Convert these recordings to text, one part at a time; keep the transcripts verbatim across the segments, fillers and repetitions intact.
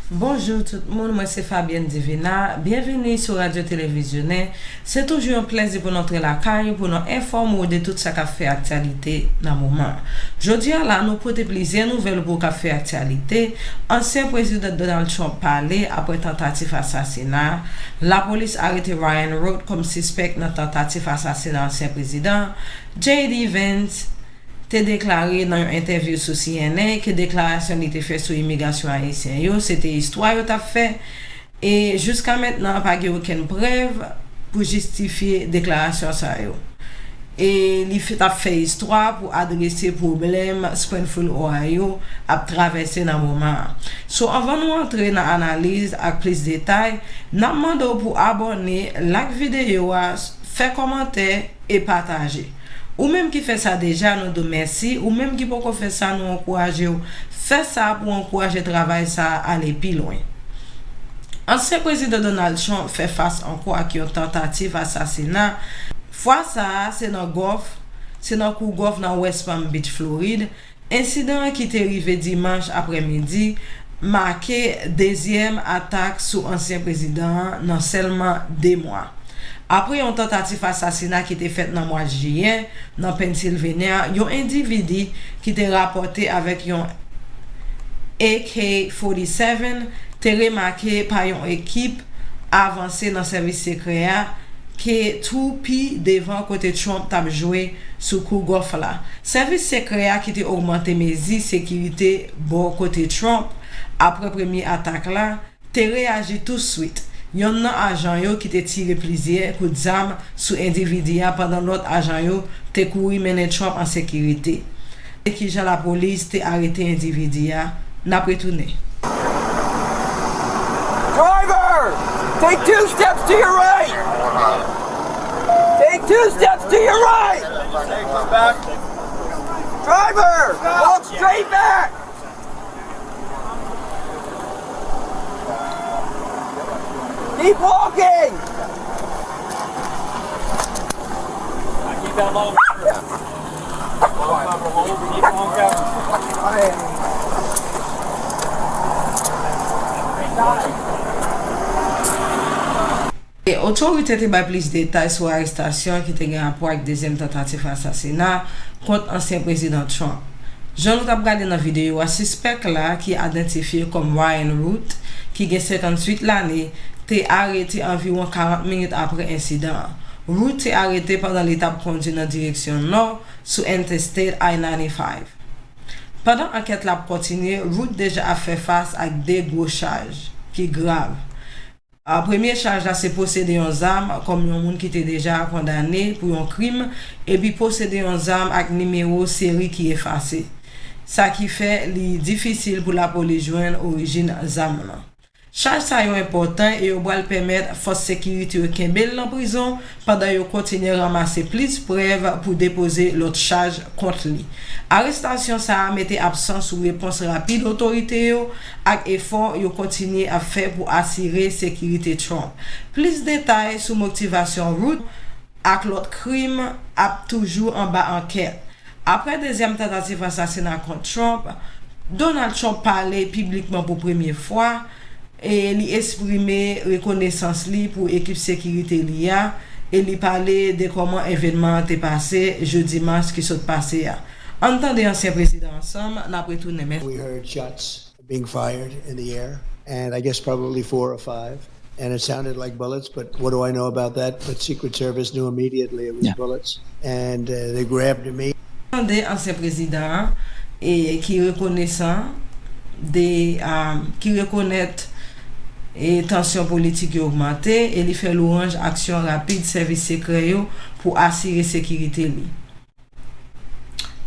Bonjou tout moun, mwen se Fabienne Divina. Byenveni sou Radyo Televizyonè. Se toujou yon plèzi pou n antre lakay ou pou n enfòme w de tout sa k ap fè aktyalite nan moman an. Jodi a la, nou pote plizyè nouvèl pou w k ap fè aktyalite. Ansyen prezidan Donald Trump pale apre tantativ asasina. Lapolis arete Ryan Root kòm sispèk nan tantativ asasina ansyen prezidan. J D Vance te deklare nan yon entèvyou sou C N N ke deklarasyon li te fè sou imigrasyon ayisyen yo se te istwa yo t ap fè, e jiska mentnan pa gen okenn prèv pou jistifye deklarasyon sa yo. E li f- t ap fè istwa pou adrese pwoblèm Springfield, Ohio ap travèse nan moman an. So, anvan nou antre nan analiz ak plis detay, n ap mande w pou abòne, like videyo a, fè kòmantè e pataje. Ou menm ki fè sa deja, nou di w mèsi. Ou menm ki poko fè sa, nou ankouraje w fè sa pou ankouraje travay sa a ale pi lwen. Ansyen prezidan Donald Trump fè fas ankò ak yon tantativ asasina. Fwa sa a, se nan gòf, se nan kou gòf nan West Palm Beach, Florid. Ensidan an ki te rive dimanch aprèmidi make dezyèm atak sou ansyen prezidan an nan sèlman de mwa. Apre yon tantativ asasina ki te fèt nan mwa jiyè nan Pennsylvania, yon endividi ki te rapòte avèk yon A K forty-seven te remake pa yon ekip avanse nan sèvis sekrè a ke tou pi devan kote Trump t ap jwe sou kou gòf la. Sèvis sekrè a ki te ogmante mezi sekirite bò kote Trump apre premye atak la, te reyaji touswit. Yonn nan ajan yo ki te tire plizyè kout zam sou endividi a pandan lòt ajan yo te kouri mennen Trump an sekirite. E kijan lapolis te arete endividi a, n ap retounen. Driver, take two steps to your right. Take two steps to your right. Driver, walk straight back. Keep walking. Keep that long. Keep on going. E otorite te bay plis detay sou arestasyon ki te gen rapò ak dezyèm tantativ asasina kont ansyen prezidan Trump. Jan nou t ap gade nan videyo a, sispèk la, ki idantifye kòm Ryan Root, ki gen senkantuit lane, te arete anviwon karant minit apre ensidan an. Root te arete pandan li t ap kondwi nan direksyon nò sou Interstate I ninety-five. Pandan ankèt la ap kontinye, Root deja ap fè fas ak de gwo chaj ki grav. A, premye chaj la se posede yon zam kòm yon moun ki te deja kondane pou yon krim, epi posede yon zam ak nimewo seri ki efase. Sa ki fè li difisil pou lapolis jwenn orijin zam lan. Chaj sa yo enpòtan e yo pral pèmèt fòs sekirite yo kenbe l nan prizon pandan yo kontinye ranmase plis prèv pou depoze lòt chaj kont li. Arestasyon sa a mete aksan sou repons rapid otorite yo ak efò yo kontinye ap fè pou asire sekirite Trump. Plis detay sou motivasyon Root ak lòt krim ap toujou anba ankèt. Apre dezyèm tantativ asasina kont Trump, Donald Trump pale piblikman pou premye fwa e li eksprime rekonesans li pou ekip sekirite li a e li pale de kòman evènman an te pase jodi mas ki sot pase a. Ann tande ansyen prezidan ansanm, n ap retounen. Mèsi. We heard shots being fired in the air, and I guess probably four or five. And it sounded like bullets, but what do I know about that? But Secret Service knew immediately it was bullets, and uh, they grabbed me. Tande ansyen prezidan an e ki rekonesan de um, ki rekonèt e tansyon politik yo ogmante e li fè lwanj aksyon rapid sèvis sekrè yo pou asire sekirite li.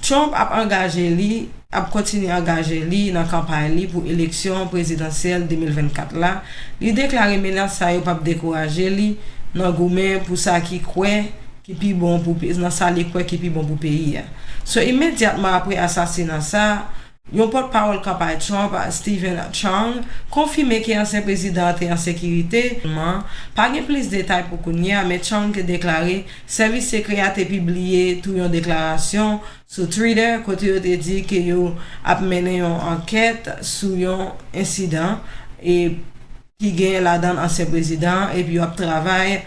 Trump ap angaje li, ap kontinye angaje li nan kanpay li pou eleksyon prezidansyèl de mil vennkat la. Li deklare menas sa yo p ap dekouraje li nan goumen pou sa ki kwè ki pi bon pou pe- nan sa li kwè ki pi bon pou peyi a. So, imedyatman apre asasina sa, yon pòtpawòl kanpay Trump, Stephen Chung, konfime ke ansyen prezidan an te an sekirite. Pa gen plis detay pou kounye a, men Chung te deklare sèvis sekrè a te pibliye tou yon deklarasyon sou Twitter kote yo te di ke yo ap mennen yon ankèt sou yon ensidan e ki gen ladan l ansyen prezidan an, epi yo ap travay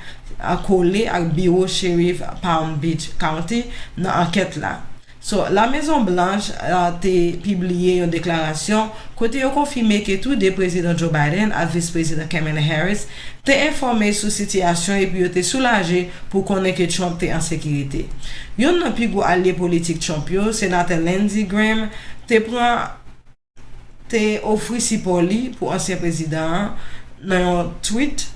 a kole ak biwo Sheriff Palm Beach County nan ankèt la. So, La Mezon Blanch, a, te pibliye yon deklarasyon kote yo konfime ke tou de Prezidan Joe Biden ak Vis Prezidan Kamala Harris te enfòme sou sitiyasyon epi yo te soulaje pou konnen ke Trump te an sekirite. Youn nan pi gwo alye politik Trump yo, Senatè Lindsey Graham, te pran te ofri sipò li pou ansyen prezidan an nan yon tweet.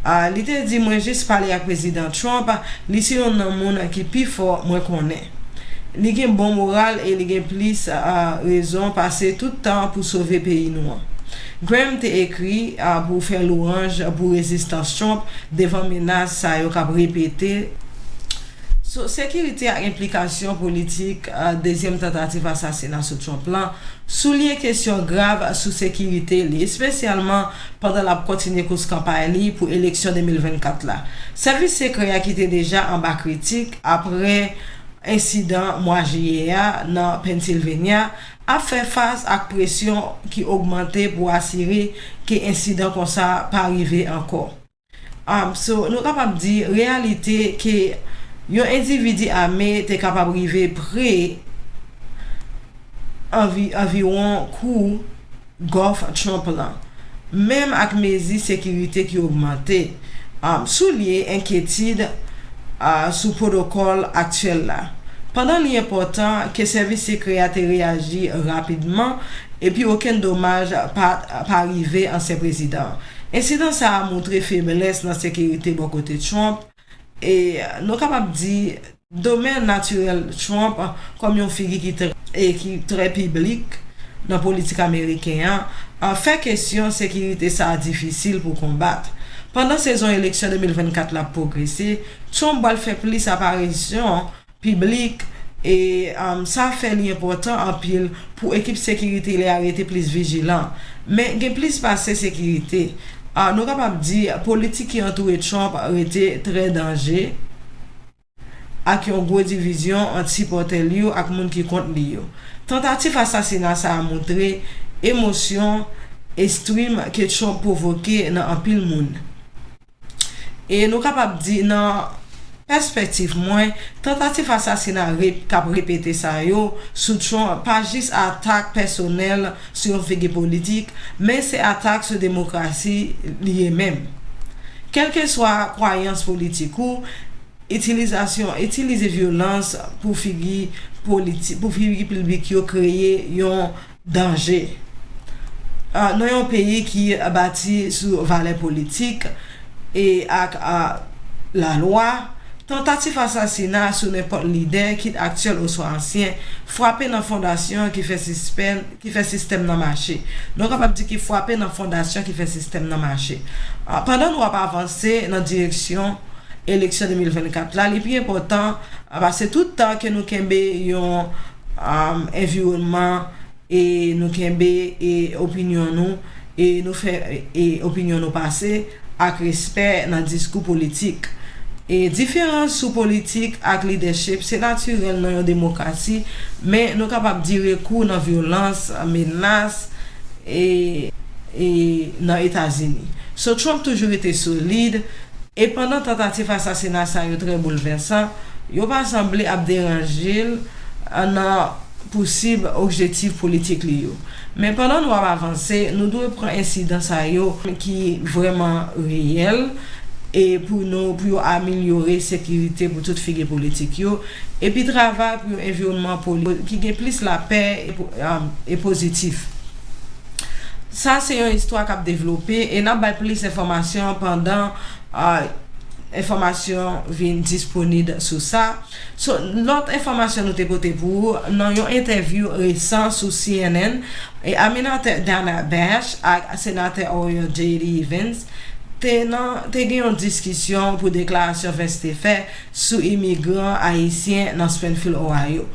A, li te di, "Mwen jis pale ak Prezidan Trump, li se youn nan moun ki pi fò mwen konnen. Li gen bon moral e li gen plis, a, rezon pase tout tan pou sove peyi nou an." Graham te ekri, a, pou fè lwanj pou rezistans Trump devan menas sa yo k ap repete. So, sekirite ak enplikasyon politik, a, dezyèm tantativ asasina sou Trump lan souliye kesyon grav sou sekirite li, espesyalman pandan l ap kontinye kous kanpay li pou eleksyon de mil vennkat la. Sèvis sekrè a ki te deja anba kritik apre ensidan mwa jiyè a nan Pennsylvania ap fè fas ak presyon ki ogmante pou asire ke ensidan konsa pa rive ankò. Um, so, nou kapab di reyalite ke yon endividi ame te kapab rive pre anvi, anviwon kou gòf Trump lan, menm ak mezi sekirite ki ogmante, um, souliye enkyetid, uh, sou pwotokòl aktyèl la. Pandan li enpòtan ke sèvis sekrè a te reyaji rapidman epi okenn domaj pa, pa rive ansyen prezidan an, ensidan sa a montre feblès nan sekirite bò kote Trump, e nou kapab di domèn natirèl Trump kòm yon figi ki trè, e ki trè piblik nan politik ameriken an, a, fè kesyon sekirite sa a difisil pou konbat. Pandan sezon eleksyon de mil vennkat la ap pwogrese, Trump pral fè plis aparisyon piblik, e, um, sa fè li enpòtan anpil pou ekip sekirite li a rete plis vijilan. Men gen plis pase sekirite. A, nou kapab di politik ki antoure Trump rete trè danje, ak yon gwo divizyon ant sipòtè li yo ak moun ki kont li yo. Tantativ asasina sa a montre emosyon ekstrèm ke Trump pwovoke nan anpil moun. E nou kapab di, nan pèspektiv mwen, tantativ asasina rep, k ap repete sa yo sou Trump pa jis atak pèsonèl sou yon figi politik, men se atak sou demokrasi li ye menm. Kèlkeswa kwayans politik ou, itilizasyon, itilize vyolans pou figi politi-, pou figi piblik yo kreye yon danje. Ah, nan yon peyi ki bati sou valè politik e ak, ah, lalwa, tantativ asasina sou nenpòt lidè, kit aktyèl oswa ansyen, frape nan fondasyon ki fè sispen-, ki fè sistèm nan mache. Nou kapab di ki frape nan fondasyon ki fè sistèm nan mache. Ah, pandan nou ap avanse nan direksyon eleksyon de mil vennkat la, li pi enpòtan, ah, pase tout tan ke nou kenbe yon, ah, enviwònman e nou kenbe, e, opinyon nou, e nou fè, e, opinyon nou pase ak respè nan diskou politik. E diferans sou politik ak lidèchip, se natirèl nan yon demokrasi, men nou kapab di rekou nan vyolans, menas, e, e nan Etazini. So, Trump toujou rete solid, e pandan tantativ asasina sa yo trè boulvèsan, yo pa sanble ap deranje l nan pousib objektif politik li yo. Men pandan nou ap avanse, nou dwe pran ensidan sa yo ki vrèman reyèl e pou nou, pou yo amelyore sekirite pou tout figi politik yo, epi travay pou yon enviwònman poli-, ki gen plis lapè e po-, um, e pozitif. Sa se yon istwa k ap devlope e n ap bay plis enfòmasyon pandan, ah, enfòmasyon vin disponib sou sa. So, lòt enfòmasyon nou te pote pou ou, nan yon entèvyou resan sou C N N, e aminatè Dana Bash ak senatè Ohio J D Vance te nan, te gen yon diskisyon pou deklarasyon Vance te fè sou imigran ayisyen nan Springfield, Ohio.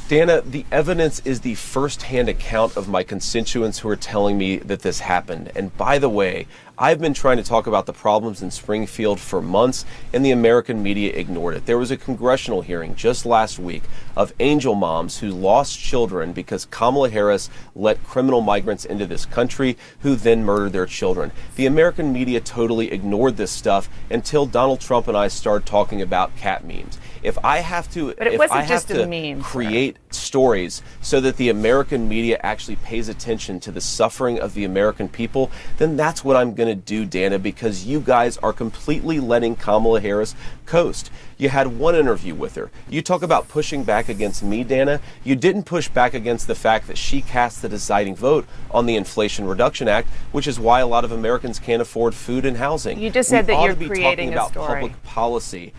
Dana, the evidence is the first-hand account of my constituents who are telling me that this happened. And by the way, I've been trying to talk about the problems in Springfield for months, and the American media ignored it. There was a congressional hearing just last week of angel moms who lost children because Kamala Harris let criminal migrants into this country who then murdered their children. The American media totally ignored this stuff until Donald Trump and I started talking about cat memes. If I have to, But it if wasn't I have just a to meme, sir. create stories so that the American media actually pays attention to the suffering of the American people, then that's what I'm going to do, Dana, because you guys are completely letting Kamala Harris coast. You had one interview with her. You talk about pushing back against me, Dana. You didn't push back against the fact that she cast the deciding vote on the Inflation Reduction Act, which is why a lot of Americans can't afford food and housing. You just said We that ought you're to be creating talking a about story. Public policy.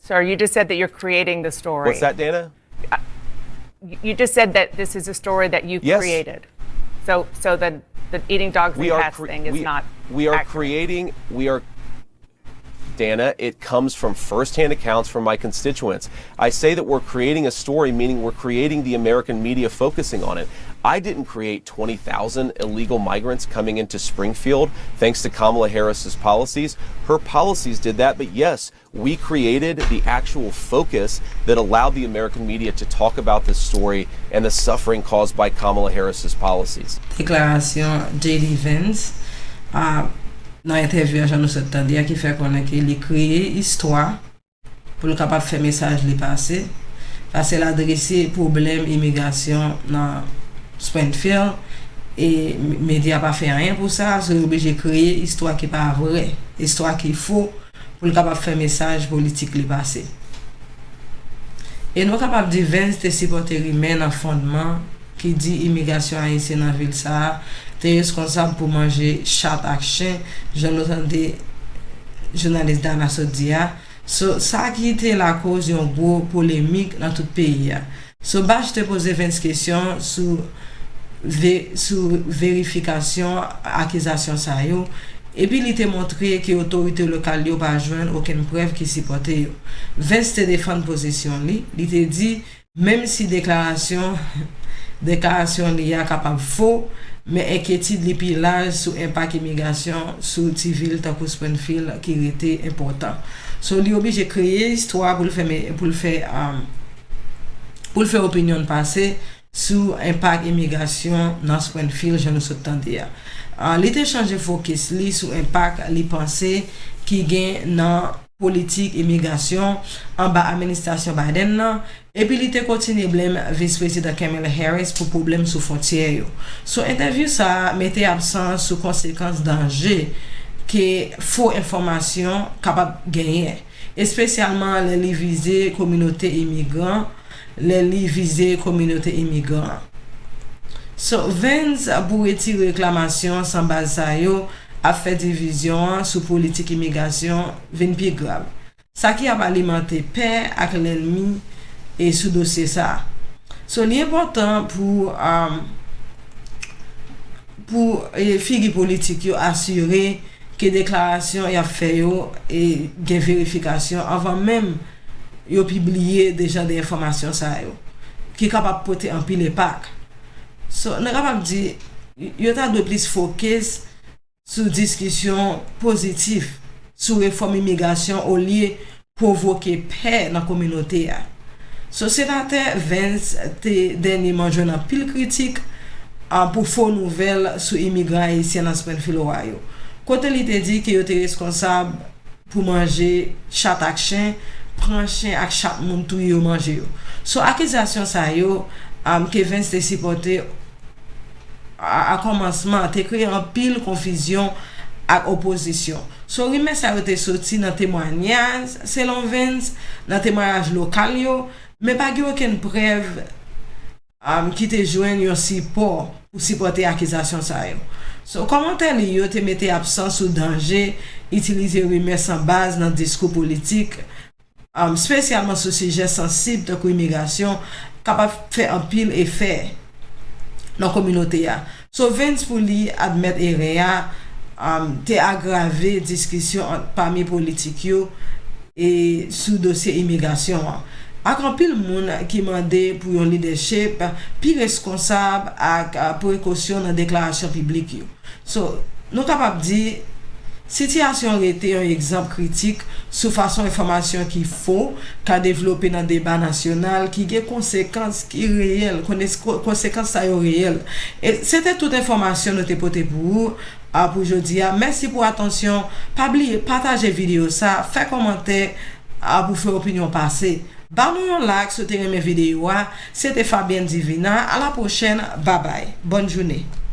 Sir, you just said that you're creating the story. What's that, Dana? You you just said that this is a story that you Yes. created. So, so the, the eating dogs and we are cats cre- thing is we, not we are accurate. Creating, we are, Dana, it comes from firsthand accounts from my constituents. I say that we're creating a story, meaning we're creating the American media focusing on it. I didn't create twenty thousand illegal migrants coming into Springfield thanks to Kamala Harris's policies. Her policies did that, but yes, we created the actual focus that allowed the American media to talk about this story and the suffering caused by Kamala Harris's policies. Deklarasyon J D Vance a nan entèvyou a jan nou sot tande a ki fè konnen ke li kreye istwa pou l kapab fè mesaj li pase, paske l adrese pwoblèm imigrasyon nan Springfield e medya pa fè anyen pou sa, so yo oblije kreye istwa ki pa vre, istwa ki fo pou l kapab fè mesaj politik li pase. E nou kapab di Vance te sipòte rimè nan fondman ki di imigrasyon ayisyen nan vil sa a te reskonsab pou manje chat ak chen, jan nou tande jounalis Dana sot di a. So, sa ki te lakoz yon gwo polemik nan tout peyi a. So, Bach te poze Vance kesyon sou ve, sou verifikasyon akizasyon sa yo, epi li te montre ke otorite lokal yo pa jwenn okenn prèv ki sipòte yo. Vance te defann pozisyon li, li te di, menm si deklarasyon deklarasyon li a kapab fo, men enkyetid li pi laj sou enpak imigrasyon sou ti vil tankou Springfield ki rete enpòtan. So, li oblije kreye istwa pou l fè pou l fè pou l fè opinyon l pase sou enpak imigrasyon nan Springfield, jan nou sot tande a. Li te chanje fokis li sou enpak li panse ki gen nan politik imigrasyon anba administrasyon Biden nan, epi li te kontinye blame Vis Prezidan Kamala Harris pou pwoblèm sou fwontyè yo. Sou entèvyou sa a mete absan sou konsekans danje ke fo enfòmasyon kapab genyen, espesyalman lè li vize kominote imigran, lè li vize kominote imigran an. So, Vance pou retire reklamasyon san baz sa yo ap fè divizyon an sou politik imigrasyon vin pi grav, sa ki ap alimante pè ak lènmi e sou dosye sa a. So, li enpòtan pou pou figi politik yo asire ke deklarasyon y ap fè yo gen verifikasyon anvan menm yo pibliye de jan de enfòmasyon sa yo ki kapab pote anpil enpak. So, nou kapab di yo ta dwe plis fokis sou diskisyon pozitif sou refòm imigrasyon olye pwovoke pè nan kominote a. So, Senatè Vance te dènyèman jwenn anpil kritik pou fo nouvèl sou imigran ayisyen nan Springfield, Ohio, kote li te di ke yo te reskonsab pou manje chat ak chen, pran chen ak chat moun, touye yo, manje yo. So, akizasyon sa yo ke Vance te sipòte a kòmansman te kreye anpil konfizyon ak opozisyon. So, rimè sa yo te soti nan temwayaj, selon Vance, nan temwayaj lokal yo, men pa gen okenn prèv ki te jwenn yon sipò pou sipòte akizasyon sa yo. So, kòmantè li yo te mete absan sou danje itilize rimè san baz nan diskou politik, espesyalman sou sijè sansib tankou imigrasyon, kapab fè anpil efè nan kominote a. So, Vance, pou li admèt erè a, te agrave diskisyon ant pami politik yo e sou dosye imigrasyon an. ak anpil moun ki mande pou yon lidèchip pi reskonsab ak prekosyon nan deklarasyon piblik yo. So, nou kapab di, sitiyasyon an rete yon egzanp kritik sou fason enfòmasyon ki fo ka devlope nan deba nasyonal ki gen konsekans ki reyèl, konsekans sa yo reyèl. E se te tout enfòmasyon nou te pote pou ou a pou jodi a. Mèsi pou atansyon. Pa bliye pataje videyo sa, fè kòmantè a pou fè opinyon pase. Ba nou yon like si w te renmen videyo a. Se te Fabienne Divina. A la pwochèn. Babay. Bòn jounen.